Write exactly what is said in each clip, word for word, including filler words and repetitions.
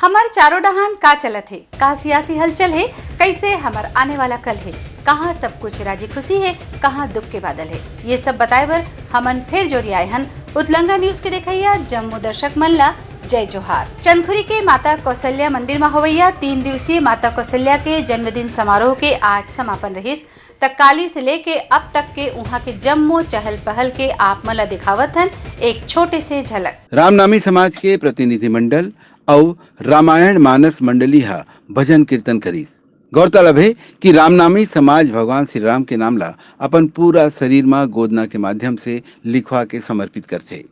हमर चारों डहान का चलत हे, का सियासी हलचल हे, कैसे हमर आने वाला कल हे, कहाँ सब कुछ राजी खुशी हे, कहाँ दुख के बादल हे, ये सब बताए बर हमन फेर जोरी आए हन उतलंगा न्यूज के देखइया जम्मो दर्शक मन ला जय जोहार। चंदखुरी के माता कौशल्या मंदिर म होवइया तीन दिवसीय माता कौशल्या के जन्मदिन समारोह के आज समापन रहिस, त काली से लेके अब तक के उहाँ के जम्मो चहल पहल के आप मन ला दिखावत हन एक छोटे से झलक। रामनामी समाज के प्रतिनिधिमंडल अउ रामायण मानस मंडली ह भजन कीर्तन करिस। गौरतलब हे कि रामनामी समाज भगवान श्री राम के नाम ला अपन पूरा शरीर म गोदना के माध्यम से लिखवा के समर्पित करथे।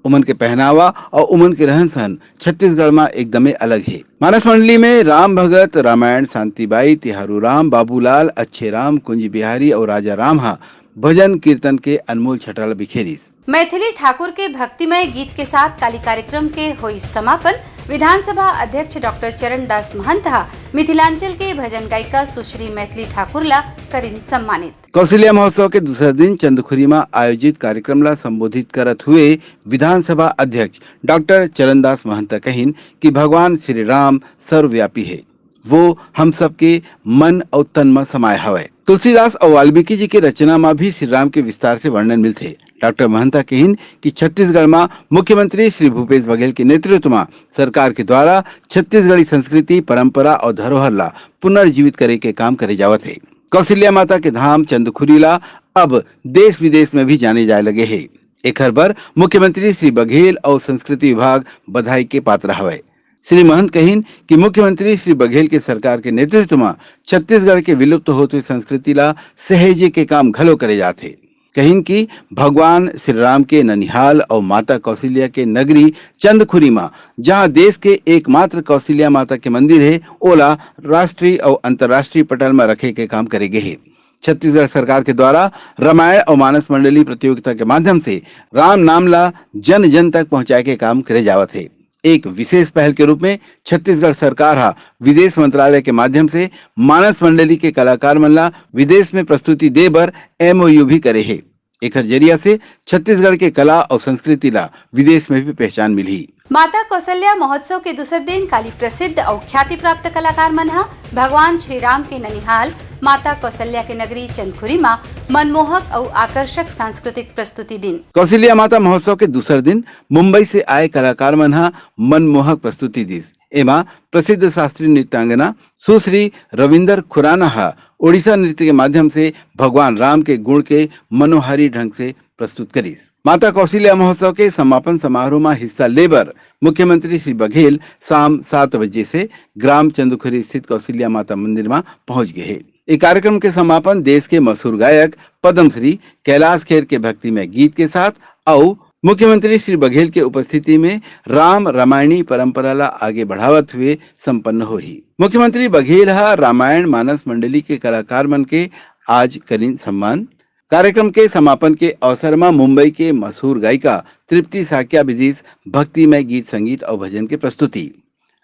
उमन के पहनावा अउ उमन के रहन सहन छत्तीसगढ़ म एकदमे अलग हे। मानस मंडली में राम भगत, रामायण, शांतिबाई, तिहारू राम, बाबूलाल, अच्छे राम, कुंज बिहारी अउ राजा राम ह भजन कीर्तन के अनमोल छटा ल बिखेरिस। मैथिली ठाकुर के भक्तिमय गीत के साथ काली कार्यक्रम के होई समापन। विधानसभा अध्यक्ष डॉक्टर चरण दास महंत ह मिथिलांचल के भजन गायिका सुश्री मैथिली ठाकुर ला करिन सम्मानित। कौशल्या महोत्सव के दूसरा दिन चंदखुरी म आयोजित कार्यक्रम ला संबोधित करत हुए विधानसभा अध्यक्ष डॉक्टर चरणदास महंत कहिन कि भगवान श्री राम सर्वव्यापी हे, वो हम सबके मन अउ तन म समाय हवय। तुलसीदास अउ वाल्मीकि जी के रचना म भी श्री राम के विस्तार से वर्णन मिलथे। डॉक्टर महंता कहिन कि छत्तीसगढ़ म मुख्यमंत्री श्री भूपेश बघेल के नेतृत्व म सरकार के द्वारा छत्तीसगढ़ी संस्कृति, परंपरा अउ धरोहर ला पुनर्जीवित करे के काम करे जावत हे। कौशल्या माता के धाम चंदखुरी ला अब देश विदेश में भी जाने जाए लगे हे। एखर बर मुख्यमंत्री श्री बघेल अउ संस्कृति विभाग बधाई के पात्र हवय। श्री महंत कहिन कि मुख्यमंत्री श्री बघेल के सरकार के नेतृत्व म छत्तीसगढ़ के विलुप्त होत हुए संस्कृति ला सहेजे के काम घलो करे जात हे। कहिन कि भगवान श्री राम के ननिहाल अउ माता कौशल्या के नगरी चंदखुरी म, जहां देश के एकमात्र कौशल्या माता के मंदिर हे, ओला राष्ट्रीय अउ अंतर्राष्ट्रीय पटल म रखे के काम करे गे हे। छत्तीसगढ़ सरकार के द्वारा रामायण अउ मानस मंडली प्रतियोगिता के माध्यम से राम नाम ला जन जन तक पहुंचाए के काम करे जावत हे। एक विशेष पहल के रूप में छत्तीसगढ़ सरकार हा विदेश मंत्रालय के माध्यम से मानस मंडली के कलाकार मन ला विदेश में प्रस्तुति दे बर एमओयू भी करे हे। एखर जरिया से छत्तीसगढ़ के कला अउ संस्कृति ला विदेश में भी पहचान मिलही। माता कौशल्या महोत्सव के दूसर दिन काली प्रसिद्ध अउ ख्याति प्राप्त कलाकार मन ह भगवान श्री राम के ननिहाल माता कौशल्या के नगरी चंदखुरी म मनमोहक अउ आकर्षक सांस्कृतिक प्रस्तुति दिन। कौशल्या माता महोत्सव के दूसर दिन मुंबई से आए कलाकार मन ह मनमोहक प्रस्तुति दिस। एमा प्रसिद्ध शास्त्रीय नृत्यांगना सुश्री रविंदर खुराना ह ओडिशा नृत्य के माध्यम से भगवान राम के गुण के मनोहारी ढंग से प्रस्तुत करिस। माता कौशल्या महोत्सव के समापन समारोह म हिस्सा लेबर मुख्यमंत्री श्री बघेल शाम सात बजे से ग्राम चंदखुरी स्थित कौशल्या माता मंदिर म पहुंच गए हे। ए कार्यक्रम के समापन देश के मशहूर गायक पद्मश्री कैलाश खेर के भक्तिमय गीत के साथ अउ मुख्यमंत्री श्री बघेल के उपस्थिति में राम रामायणी परंपरा ला आगे बढ़ावत हुए संपन्न होही। मुख्यमंत्री बघेल ह रामायण मानस मंडली के कलाकार मन के आज करिन सम्मान। कार्यक्रम के समापन के अवसर म मुंबई के मशहूर गायिका तृप्ति साक्या भी दिस भक्तिमय गीत संगीत अउ भजन के प्रस्तुति।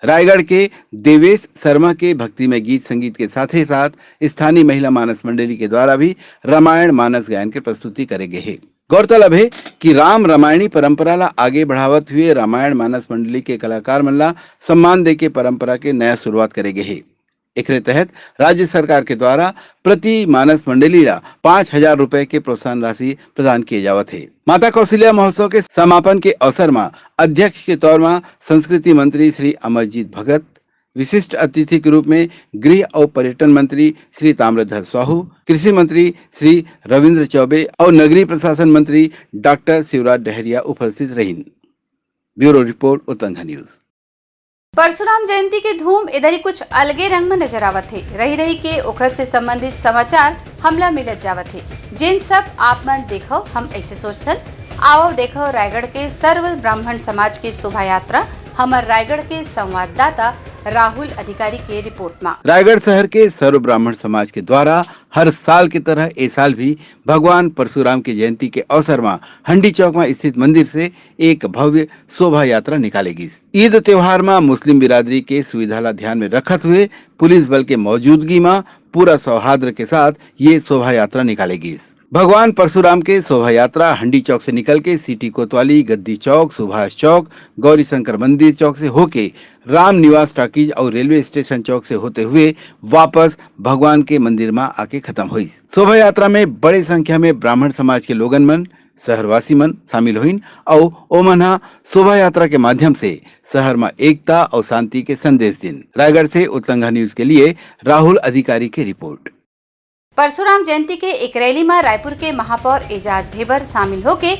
रायगढ़ के देवेश शर्मा के भक्तिमय गीत संगीत के साथे साथ स्थानीय महिला मानस मंडली के द्वारा भी रामायण मानस गायन के प्रस्तुति करे गे हे। गौरतलब हे कि राम रामायणी परंपरा ला आगे बढ़ावत हुए रामायण मानस मंडली के कलाकार मन ला सम्मान देके परंपरा के नया शुरुआत करे गे हे। एकरे तहत राज्य सरकार के द्वारा प्रति मानस मंडली ला पाँच हजार रुपए के प्रोत्साहन राशि प्रदान किए जावत हे। माता कौशल्या महोत्सव के समापन के अवसर म अध्यक्ष के तौर म संस्कृति मंत्री श्री अमरजीत भगत, विशिष्ट अतिथि के रूप में गृह अउ पर्यटन मंत्री श्री ताम्रध्वज साहू, कृषि मंत्री श्री रविंद्र चौबे अउ नगरीय प्रशासन मंत्री डॉक्टर शिवराज डहरिया उपस्थित रहिन। ब्यूरो रिपोर्ट, उतंगा न्यूज। परशुराम जयंती के धूम एदरी कुछ अलगे रंग म नजर आवत हे। रही रही के ओखर से संबंधित समाचार हमला मिलत जावत हे। जेन सब आप मन देखव, हम ऐसे सोचथन, आवव देखव रायगढ़ के सर्व ब्राह्मण समाज के शोभा यात्रा, हमर रायगढ़ के संवाददाता राहुल अधिकारी के रिपोर्ट म। रायगढ़ शहर के सर्व ब्राह्मण समाज के द्वारा हर साल की तरह ए साल भी भगवान परशुराम के जयंती के अवसर म हंडी चौक म स्थित मंदिर से एक भव्य शोभा यात्रा निकाले गिस। ईद त्योहार म मुस्लिम बिरादरी के सुविधा ला ध्यान में रखत हुए पुलिस बल के मौजूदगी म पूरा सौहार्द के साथ ये शोभा यात्रा निकाले गिस। भगवान परशुराम के शोभा यात्रा हंडी चौक से निकल के सिटी कोतवाली, गद्दी चौक, सुभाष चौक, गौरी शंकर मंदिर चौक से होके राम निवास टॉकीज और रेलवे स्टेशन चौक से होते हुए वापस भगवान के मंदिर में आके खत्म हुई। शोभा यात्रा में बड़े संख्या में ब्राह्मण समाज के लोगन मन, शहरवासी मन शामिल होइन और ओमन हा शोभा यात्रा के माध्यम से शहर में एकता और शांति के संदेश दिन। रायगढ़ से उत्तंगा न्यूज के लिए राहुल अधिकारी की रिपोर्ट। परशुराम जयंती के एक रैली म रायपुर के महापौर एजाज ढेबर शामिल होके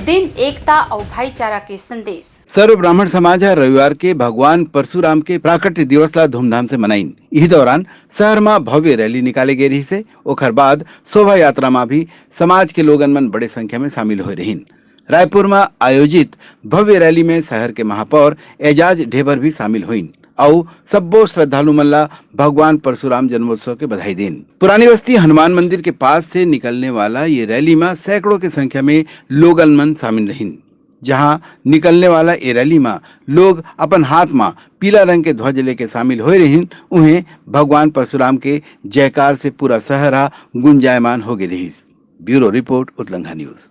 दिन एकता अउ भाईचारा के संदेश। सर्व ब्राह्मण समाज ह रविवार के भगवान परशुराम के प्राकट्य दिवस ला धूमधाम से मनाइन। इही दौरान शहर म भव्य रैली निकाले गे रहिस हे। ओखर बाद शोभा यात्रा म भी समाज के लोगन मन बड़े संख्या में शामिल होए रहिन। रायपुर म आयोजित भव्य रैली में शहर के महापौर एजाज ढेबर भी शामिल होइन। अउ सब्बो श्रद्धालु मन ला भगवान परशुराम जन्मोत्सव के बधाई देन। पुरानी बस्ती हनुमान मंदिर के पास से निकलने वाला ये रैली म सैकड़ों के संख्या में लोगन मन शामिल रहिन। जहां निकलने वाला ये रैली म लोग अपन हाथ म पीला रंग के ध्वज लेके शामिल होए रहिन, उहें भगवान परशुराम के जयकार से पूरा शहर ह गुंजायमान हो गे रहिस। ब्यूरो रिपोर्ट, उतलंघा न्यूज।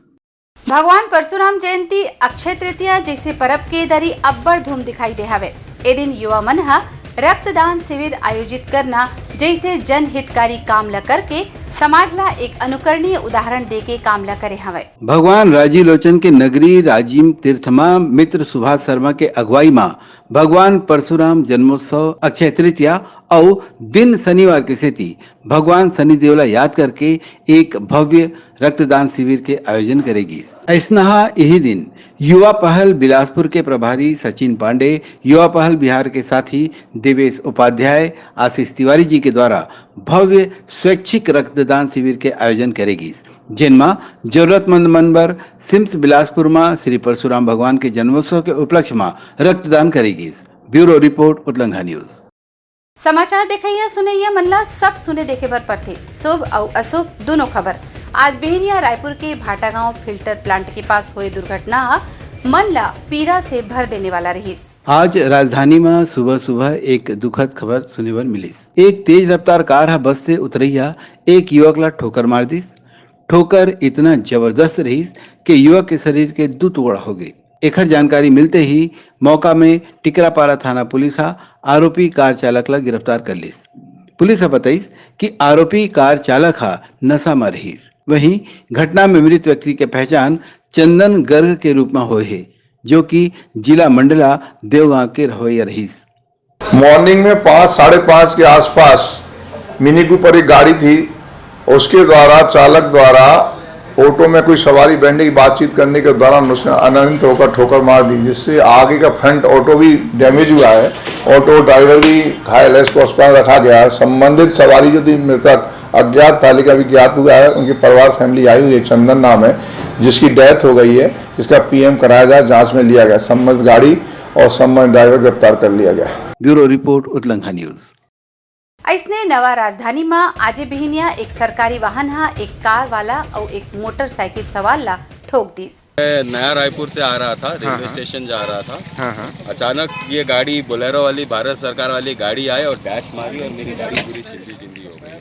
भगवान परशुराम जयंती, अक्षय तृतीया जैसे परब के दरी अब्बड़ धूम दिखाई दे हवे। ए दिन युवा मन ह रक्तदान शिविर आयोजित करना जैसे जनहितकारी काम ल करके समाज ला एक अनुकरणीय उदाहरण दे के काम ल करे हवय। भगवान राजीव लोचन के नगरी राजिम तीर्थ म मित्र सुभाष शर्मा के अगुवाई म भगवान परशुराम जन्मोत्सव, अक्षय तृतीया अउ दिन शनिवार के सेती भगवान शनिदेव ला याद करके एक भव्य रक्तदान शिविर के आयोजन करे गिस। अइसनहा इही दिन युवा पहल बिलासपुर के प्रभारी सचिन पांडे, युवा पहल बिहार के साथी देवेश उपाध्याय, आशीष तिवारी जी के द्वारा भव्य स्वैच्छिक रक्तदान शिविर के आयोजन करे गिस, जेन म जरूरतमंद मन बर सिम्स बिलासपुर म श्री परशुराम भगवान के जन्मोत्सव के उपलक्ष्य म रक्तदान करे गिस। ब्यूरो रिपोर्ट, उतलंघा न्यूज। समाचार देखइया सुनइया मन ला सब सुने देखे बर परथे, शुभ अउ अशुभ दुनों खबर। आज बिहनिया रायपुर के भाटागांव फिल्टर प्लांट के पास होए दुर्घटना ह मन ला पीरा से भर देने वाला रहिस। आज राजधानी म सुबह-सुबह एक दुखद खबर सुने बर मिलिस। एक तेज रफ्तार कार ह बस से उतरइया एक युवक ला ठोकर मार दिस। ठोकर इतना जबरदस्त रहिस कि युवक के शरीर के दू टुकड़ा हो गे। एखर जानकारी मिलते ही मौका में टिकरापारा थाना पुलिस ह आरोपी कार चालक ला गिरफ्तार कर लिस। पुलिस ह बताइस कि आरोपी कार चालक ह नशा म रहिस। वहीं घटना में मृत व्यक्ति के पहचान चंदन गर्ग के रूप म होए हे, जो कि जिला मंडला देवगांव के रहवैया रहिस। मॉर्निंग में पाँच, साढ़े पाँच के आसपास मिनी कूपर एक गाड़ी थी, उसके द्वारा, चालक द्वारा ऑटो में कोई सवारी बैठने की बातचीत करने के दौरान उसने अनियंत्रित होकर ठोकर मार दी, जिससे आगे का फ्रंट ऑटो भी डैमेज हुआ है। ऑटो ड्राइवर भी घायल है, इसको अस्पताल रखा गया है। संबंधित सवारी जो थी, मृतक अज्ञात था, लेकिन अभी ज्ञात हुआ है, उनकी परिवार फैमिली आई हुई है, चंदन नाम है, जिसकी डेथ हो गई है। इसका पीएम कराया गया, जांच में लिया गया। संबंधित गाड़ी और संबंधित ड्राइवर गिरफ्तार कर लिया गया है। ब्यूरो रिपोर्ट, उतलंघा न्यूज। अइसने नवा राजधानी म आजे बिहिनिया एक सरकारी वाहन ह एक कार वाला अउ एक मोटरसाइकिल सवार ला ठोक दिस। मैं नया रायपुर से आ रहा था, रेलवे हाँ, हाँ। स्टेशन जा रहा था। हाँ, हाँ। अचानक ये गाड़ी, बोलेरो वाली, भारत सरकार वाली गाड़ी आई और डैश मारी और मेरी गाड़ी पूरी चिंदी चिंदी हो गई है।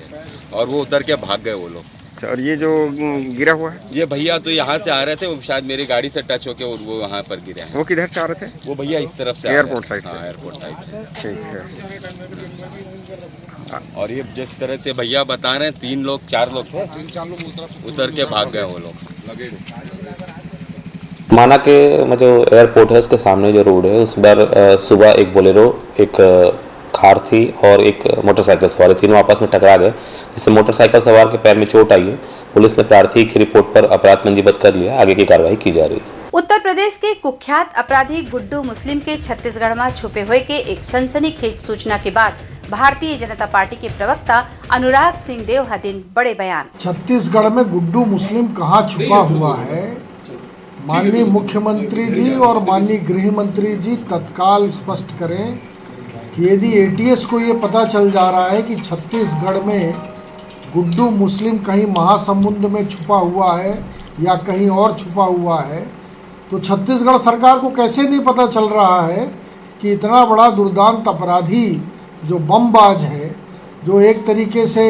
और वो उतर के भाग गए वो लोग। अच्छा, और ये जो, उम, गिरा हुआ है? ये भैया तो यहाँ से आ रहे थे, वो शायद मेरी गाड़ी से टच होके वो, वो वहाँ पर गिरे हैं। वो किधर से आ रहे थे? वो भैया इस तरफ से आ रहे एयरपोर्ट थे। साइड से? हाँ, एयरपोर्ट साइड से। ठीक है। और ये जिस तरह से भैया बता रहे हैं, तीन लोग, चार लोग थे, उतर के भाग गए वो लोग। माना के, मतलब, एयरपोर्ट है, उसके सामने जो रोड है, उस पर, अ, सुबह एक बोलेरो, एक, अ, कार थी और एक मोटरसाइकिल सवार, तीनों आपस में टकरा गए, जिससे मोटरसाइकिल सवार के पैर में चोट आई है। पुलिस ने प्रार्थी की रिपोर्ट पर अपराध पंजीबद्ध कर लिया, आगे की कार्रवाई की जा रही है। उत्तर प्रदेश के कुख्यात अपराधी गुड्डू मुस्लिम के छत्तीसगढ़ में छुपे होए के एक सनसनीखेज सूचना के बाद भारतीय जनता पार्टी के प्रवक्ता अनुराग सिंह देव ह दिन बड़े बयान। छत्तीसगढ़ में गुड्डू मुस्लिम कहाँ छुपा हुआ है, माननीय मुख्यमंत्री जी और माननीय गृह मंत्री जी तत्काल स्पष्ट करें कि यदि एटीएस को ये पता चल जा रहा है कि छत्तीसगढ़ में गुड्डू मुस्लिम कहीं महासमुंद में छुपा हुआ है या कहीं और छुपा हुआ है, तो छत्तीसगढ़ सरकार को कैसे नहीं पता चल रहा है कि इतना बड़ा दुर्दांत अपराधी, जो बमबाज है, जो एक तरीके से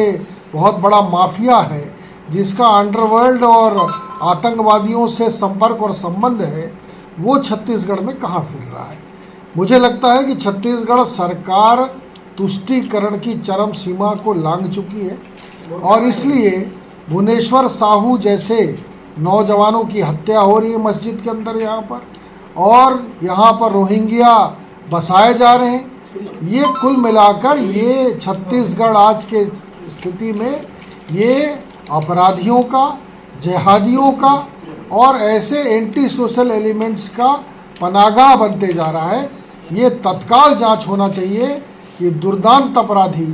बहुत बड़ा माफिया है, जिसका अंडरवर्ल्ड और आतंकवादियों से संपर्क और संबंध है, वो छत्तीसगढ़ में कहाँ फिर रहा है? मुझे लगता है कि छत्तीसगढ़ सरकार तुष्टीकरण की चरम सीमा को लांघ चुकी है और इसलिए भुवनेश्वर साहू जैसे नौजवानों की हत्या हो रही है मस्जिद के अंदर यहाँ पर, और यहाँ पर रोहिंग्या बसाए जा रहे हैं। ये कुल मिलाकर ये छत्तीसगढ़ आज के स्थिति में ये अपराधियों का, जिहादियों का और ऐसे एंटी सोशल एलिमेंट्स का पनागाह बनते जा रहा है। ये तत्काल जांच होना चाहिए कि दुर्दांत अपराधी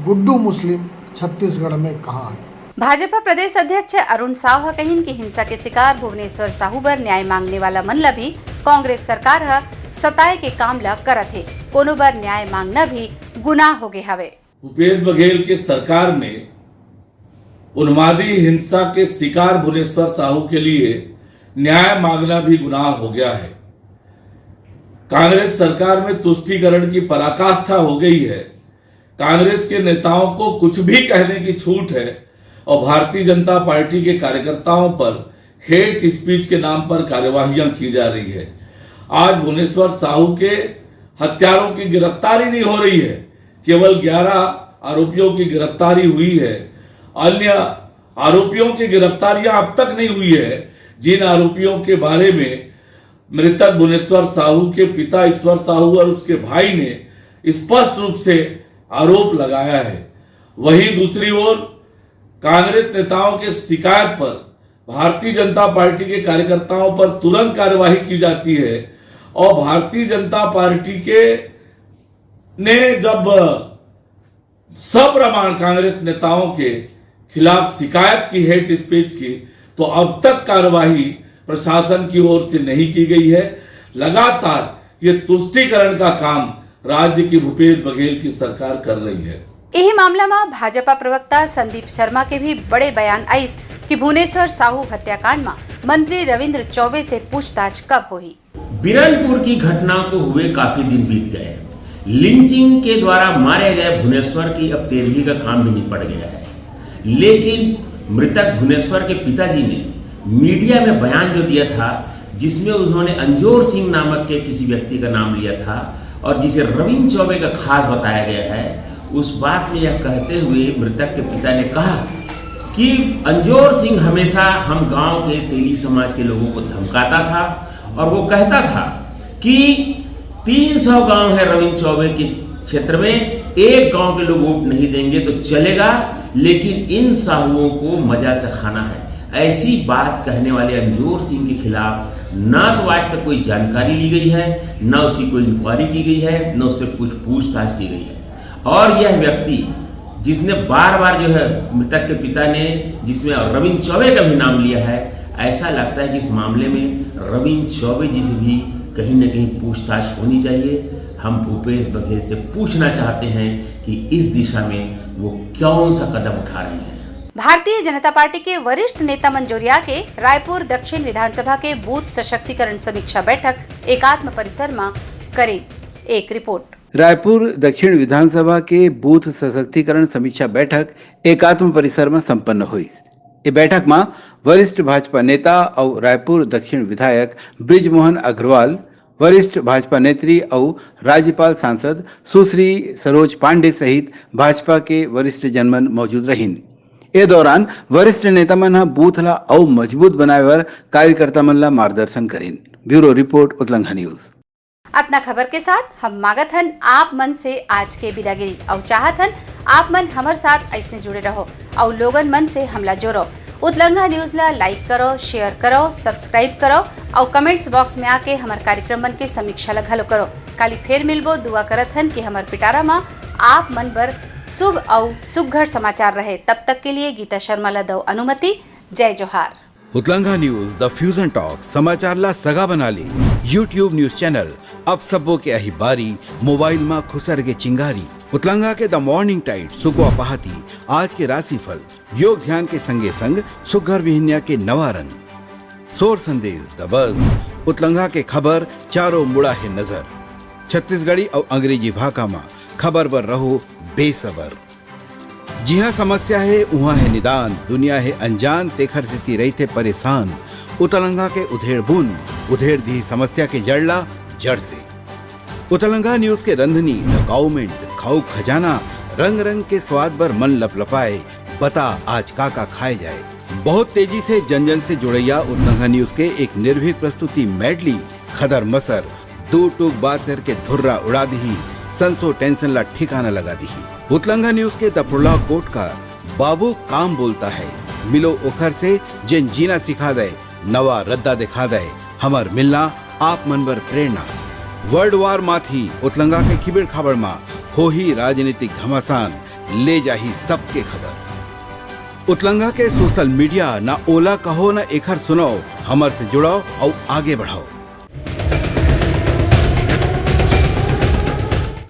गुड्डू मुस्लिम छत्तीसगढ़ में कहाँ है। भाजपा प्रदेश अध्यक्ष अरुण साव ह कहिन कि हिंसा के शिकार भुवनेश्वर साहू बर न्याय मांगने वाला मन ला भी कांग्रेस सरकार ह सताए के काम ला करत हे। कोनो बर न्याय मांगना भी गुनाह हो गे हवे। भूपेश बघेल के सरकार में उन्मादी हिंसा के शिकार भुवनेश्वर साहू के लिए न्याय मांगना भी गुनाह हो गया है। कांग्रेस सरकार में तुष्टीकरण की पराकाष्ठा हो गई है। कांग्रेस के नेताओं को कुछ भी कहने की छूट है और भारतीय जनता पार्टी के कार्यकर्ताओं पर हेट स्पीच के नाम पर कार्यवाहियां की जा रही है। आज भुवनेश्वर साहू के हत्यारों की गिरफ्तारी नहीं हो रही है, केवल ग्यारह आरोपियों की गिरफ्तारी हुई है। अन्य आरोपियों की गिरफ्तारियां अब तक नहीं हुई है, जिन आरोपियों के बारे में मृतक भुवनेश्वर साहू के पिता ईश्वर साहू और उसके भाई ने स्पष्ट रूप से आरोप लगाया है। वहीं दूसरी ओर कांग्रेस नेताओं के शिकायत पर भारतीय जनता पार्टी के कार्यकर्ताओं पर तुरंत कार्यवाही की जाती है और भारतीय जनता पार्टी के ने जब सप्रमाण कांग्रेस नेताओं के खिलाफ शिकायत की, हेट स्पीच की, तो अब तक कार्रवाई प्रशासन की ओर से नहीं की गई है। लगातार ये तुष्टीकरण का काम राज्य की भूपेश बघेल की सरकार कर रही है। यही मामला में भाजपा प्रवक्ता संदीप शर्मा के भी बड़े बयान आइस कि भुवनेश्वर साहू हत्याकांड में मंत्री रविंद्र चौबे से पूछताछ कब होही। बिरनपुर की घटना को हुए काफी दिन बीत गए। लिंचिंग के द्वारा मारे गए भुवनेश्वर की अब तेरहवीं का काम भी निपट गया है, लेकिन मृतक भुवनेश्वर के पिताजी ने मीडिया में बयान जो दिया था, जिसमें उन्होंने अंजोर सिंह नामक के किसी व्यक्ति का नाम लिया था और जिसे रविंद्र चौबे का खास बताया गया है, उस बात में यह कहते हुए मृतक के पिता ने कहा कि अंजोर सिंह हमेशा हम गांव के तेली समाज के लोगों को धमकाता था और वो कहता था कि तीन सौ गांव है रविंद्र चौबे के क्षेत्र में, एक गांव के लोग वोट नहीं देंगे तो चलेगा, लेकिन इन साहुओं को मजा चखाना है। ऐसी बात कहने वाले अंजोर सिंह के खिलाफ ना तो आज तक कोई जानकारी ली गई है, ना उसकी कोई इंक्वायरी की गई है, ना उससे कुछ पूछताछ की गई है। और यह व्यक्ति जिसने बार बार जो है मृतक के पिता ने, जिसमें रविंद्र चौबे का भी नाम लिया है, ऐसा लगता है कि इस मामले में रविंद्र चौबे जी से भी कहीं ना कहीं पूछताछ होनी चाहिए। हम भूपेश बघेल से पूछना चाहते हैं कि इस दिशा में वो कौन सा कदम उठा रहे हैं। भारतीय जनता पार्टी के वरिष्ठ नेता मन जोरिया के रायपुर दक्षिण विधानसभा के बूथ सशक्तिकरण समीक्षा बैठक एकात्म परिसर म करीन। एक रिपोर्ट। रायपुर दक्षिण विधानसभा के बूथ सशक्तिकरण समीक्षा बैठक एकात्म परिसर म संपन्न होइस। ए बैठक म वरिष्ठ भाजपा नेता अउ रायपुर दक्षिण विधायक बृजमोहन अग्रवाल, वरिष्ठ भाजपा नेत्री अउ राज्यपाल सांसद सुश्री सरोज पांडे सहित भाजपा के वरिष्ठ जनमन मौजूद रहिन। ए दौरान वरिष्ठ नेता मन ह बूथ ला अउ मजबूत बनाए बर कार्यकर्ता मन ला मार्गदर्शन करिन। ब्यूरो रिपोर्ट, उतलंघा न्यूज। अतना खबर के साथ हम मांगत हन आप मन से आज के बिदागिरी अउ चाहत हन आप मन हमर साथ ऐसने जुड़े रहो अउ लोगन मन से हमला जोड़ो। उतलंघा न्यूज ला लाइक करो, शेयर करो, सब्सक्राइब करो अउ कमेंट्स बॉक्स में आके हमर कार्यक्रम मन के समीक्षा ला घलो करो। काली फेर मिलबो, दुआ करत हन कि हमर पिटारा म आप मन बर शुभ अउ सुघर समाचार रहे। तब तक के लिए गीता शर्मा ला दो अनुमति। जय जोहार। उतलंघा न्यूज, द फ्यूजन टॉक, समाचार ला सगा बना ले। YouTube न्यूज चैनल, अब सबो के अही बारी, मोबाइल मा खुसर के चिंगारी। उतलंघा के द मॉर्निंग टाइट, सुकवा पहाती, आज के राशिफल, योग ध्यान के संगे संग सुघर बिहनिया के नवा रंग, सोर संदेश, द बज, उतलंघा के खबर, चारों मुड़ा हे नजर, छत्तीसगढ़ी अउ अंग्रेजी भाखा मा खबर बर रहो बेसबर। जिहाँ समस्या हे, उहाँ हे निदान, दुनिया हे अनजान, तेखर सेती रहिथे परेशान। उतलंगा के उधेड़ बुन, उधेड़ दिही समस्या के जड़ ला जड़ से। उतलंगा न्यूज के रंधनी, द काउमेंट, खाऊ खजाना, रंग रंग के स्वाद बर मन लपलपाए, बता आज का का खाए जाए। बहुत तेजी से जन जन से जुड़ैया उतलंगा न्यूज के एक निर्भीक प्रस्तुति मेडली, खदर मसर, दू टूक बात करके धुर्रा उड़ा दिही, संसो टेंशन ला ठिकाना लगा दिही। उतलंगा न्यूज के द प्रोलॉग कोट का बाबू काम बोलता है, मिलो ओखर से जेन जीना सिखा दे, नवा रद्दा दिखा दे, हमर मिलना आप मन बर प्रेरणा। वर्ल्ड वार माथी उतलंगा के खिबेड़ खाबड़ मा होही राजनीतिक घमासान, ले जाही सबके खबर। उतलंगा के सोशल मीडिया, ना ओला कहो ना एखर सुनाओ, हमर से जुड़ाओ अउ आगे बढ़ाओ।